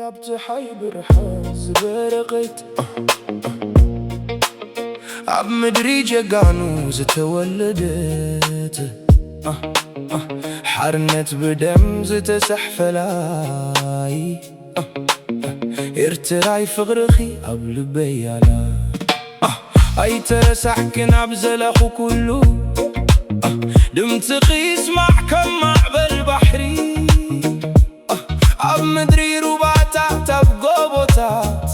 ኣብ ጸሓይ ብርሃን ዝበረቐት፣ ኣብ ምድሪ ጀጋኑ ዝተወለደት፣ ሓርነት ብደም ዝተሰሕፈላይ ኤርትራይ ፍቕርኺ ኣብ ልበይ ኣላ። ኣይተረሳሕክን ኣብ ዘለኹ ኩሉ፣ ድምፅኺ ይስማዕ ከም ማዕበል ባሕሪ። ኣብ ምድሪ ሩባታት ኣብ ጎቦታት፣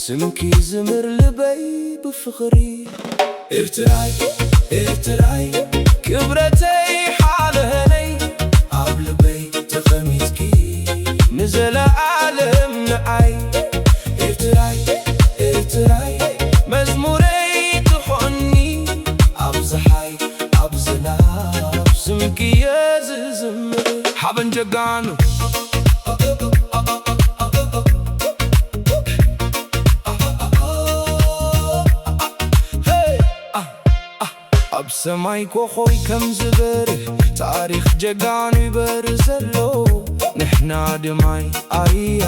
ስምኪ ዝምር ልበይ ብፍቕሪ። ኤርትራይ፣ ኤርትራይ፣ ክብረተይ ሓበነይ፣ ኣብ ልበይ ተቐሚጥኪ ንዘለኣለም ንዓይ። ኤርትራይ፣ ኤርትራይ፣ መዝሙረይ ትኾኒ፣ ኣብ ዝሓይ ኣብ ዝናብ ስምኪ እየ ዝዝምር። ሓበን ጀጋኑ። ኣብ ሰማይ ኮኾይ ከም ዝበርህ፣ ታሪኽ ጀጋኑ ይበርህ ዘሎ። ንሕና ደማይ ኣያ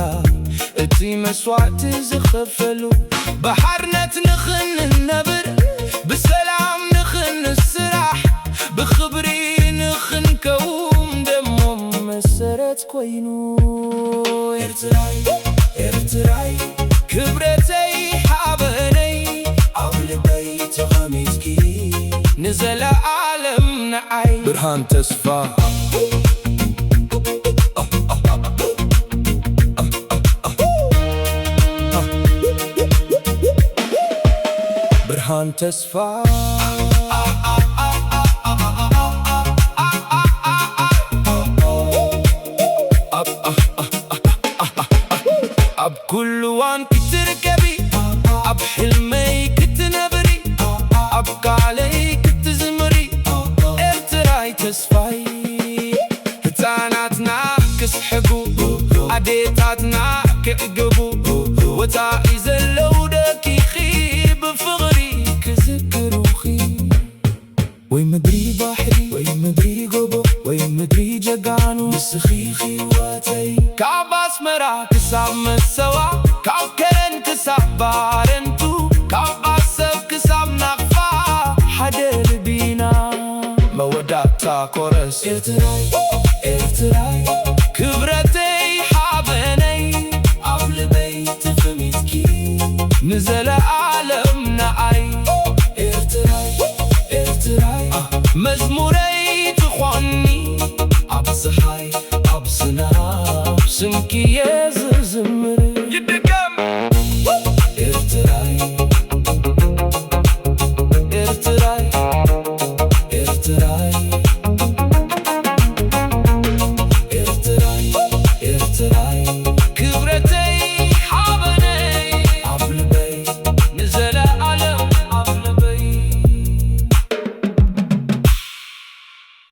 እቲ መስዋእቲ ዝኸፈሉ፣ ብሓርነት ንኽንነብር፣ ብሰላም ንኽንስራሕ፣ ብኽብሪ ንኽንከውም ደሞም መሰረት ኮይኑ። ኤርትራይ፣ ኤርትራይ፣ ክብረተይ ሓበነይ፣ ኣብ ልበይ ተቐሚጥኪ ንዘለኣለም ንዓይ። ብርሃን ተስፋ። ብርሃን ተስፋ። ኣብ ኩሉ እዋን ክትርከቢ፣ ኣብ ሕልመይ ክትነብሪ፣ ኣብ ቃለይ ክትዝምሪ፣ ኤርትራይ ተስፋይ። ህጻናትና ክስሕጉ፣ ኣዴታትና ክዕግቡ፣ ወጻኢ ዘለዉ ደቂኺ ብፍቕሪ ክዝክሩኺ። ወይ ምድሪ ባሕሪ፣ ወይ ምድሪ ጎቦ፣ ወይ ምድሪ ጀጋኑ፣ ንስኺ ህይወተይ። ካብ ኣስመራ ክሳብ መሰዋ፣ ካብ ከረን ክሳብ ባረንቱ፣ ካብ ዓሰብ ክሳብ ናቕፋ፣ ሓደ ልቢና። መወዳእታ ኮረስ። ኤርትራይ፣ ኤርትራይ፣ ክብረተይ ሓበነይ፣ ኣብ ልበይ ተቐሚጥኪ ንዘለኣለም ንዓይ። ኤርትራይ፣ ኤርትራይ፣ መዝሙረይ ትኾኒ፣ ኣብ ጸሓይ ኣብ ዝናብ ስምኪ እየ